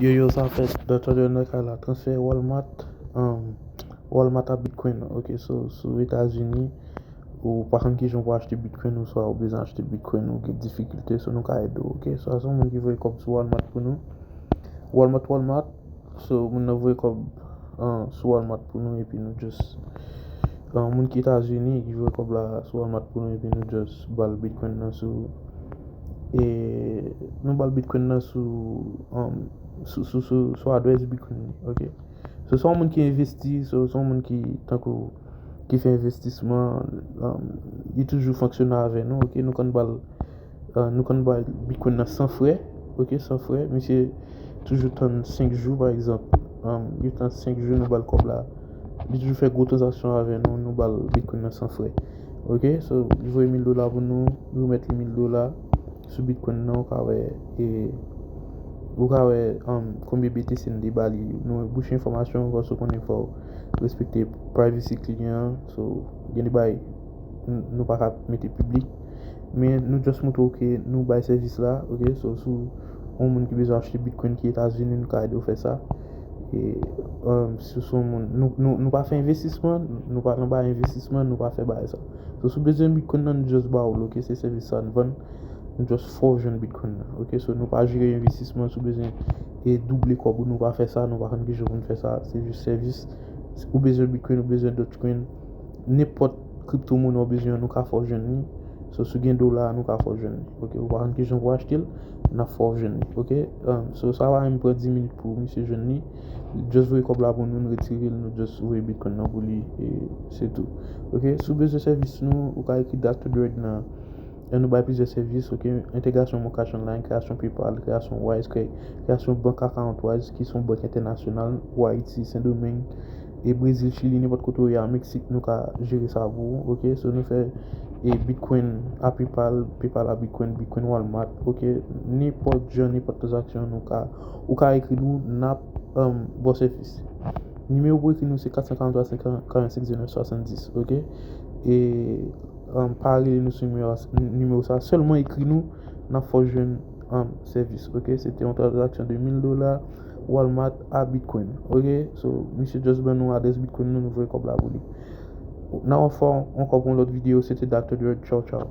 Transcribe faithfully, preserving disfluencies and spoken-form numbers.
Yo, yo, sa fèt, Doctor John nan kay la, transfè Walmart, um, Walmart a Bitcoin. Ok, so, sou Etazini, ou pa konn kijan pou achte Bitcoin, ou swa ou bezwen achte Bitcoin, ou gen difikilte, so nou ka ede w, ok? So, se yon moun ki voye kòb sou Walmart pou nou. Walmart, Walmart, so, moun nan voye kòb, uh, sou Walmart pou nou, epi nou just, uh, moun ki Etazini, ki voye kòb la sou Walmart pou nou, epi nou just ba l Bitcoin nan sou, e nou ba l Bitcoin nan sou, um, sou, sou, sou, sou adrès Bitcoin li, ok? So, se yon moun ki envesti, so, se yon moun ki, tankou, ki fè envestisman, um, li toujou fonksyone avè nou, ok? Nou konn ba l, uh, nou konn ba l Bitcoin nan san frè, ok? San frè. Misye toujou tann senk jou, pa egzanp. Um, li tann senk jou, nou ba l kòb la. Li toujou fè gwo tranzaksyon avè nou, nou ba l Bitcoin nan san frè. Ok, so, li voye mil dola pou nou, nou remèt li mil dola sou Bitcoin nan, ou ka wè, e, ou ka wè, um, konbyen B T C n te ba li. Nou bouche enfòmasyon, paske w konnen fò w respekte privacy kliyan an, so, gen de bagay n-, nou pa ka mete piblik. Men nou just montre w ke nou bay sèvis la, ok? So, si w yon moun ki bezwen achte Bitcoin ki Etazini, nou ka ede w fè sa. E, um, si w se yon moun, nou, nou, nou pa fè envestisman, nou pa nan bay envestisman, nou pa fè bagay sa. So, si w bezwen Bitcoin nan, nou just ba w l, ok? Se sèvis sa n vann, nou just fè w jwenn Bitcoin nan, ok? So, nou pa jere envestisman, si w bezwen e double kòb ou, nou pa fè sa, nou pa konn kijan pou n fè sa, se jis sèvis. Ou bezwen Bitcoin, ou bezwen Dogecoin, nenpòt kripto monè w bezwen, nou ka fè w jwenn li. So, si w gen dola, nou ka fè w jwenn li. Ok, ou pa konn kijan pou achte l, n ap fè w jwenn li. Ok, um, so, sa va menm pran dis minit pou misye jwenn li. Just voye kòb la pou nou, nou retire l, nou just voye Bitcoin nan pou li, e se tou. Ok, si w bezwen sèvis nou, ou ka ekri Doctor Dread nan, e nou bay plizyè sèvis, ok, entegrasyon Moncash Online, kreyasyon PayPal, kreyasyon Wise, kre-, kreyasyon bank account Wise, ki se yon bank entènasyonal, ou Ayiti, Sendomeng, e Brezil, Chili, nenpòt kote w ye a, Meksik, nou ka jere sa pou ou, ok? So, nou fè, e Bitcoin a PayPal, PayPal a Bitcoin, Bitcoin Walmart, ok? Nenpòt jan, nenpòt tranzaksyon, nou ka, ou ka ekri nou, n ap, um, ba w sèvis. Nimewo pou ekri nou, se kat san karanntwa, senkann, karannsenk, zero nèf, swasanndis, ok? E, um, pa rele nou sou nimewo, nimewo sa, sèlman ekri nou, n ap fè w jwenn, um, sèvis, ok? Se te yon tranzaksyon de mil dola, Walmart a Bitcoin, ok? So, misye just ban nou adrès Bitcoin nou, nou voye kòb la pou li. N a wè w ankò pou yon lòt videyo, se te Doctor Dread, tchaw, tchaw.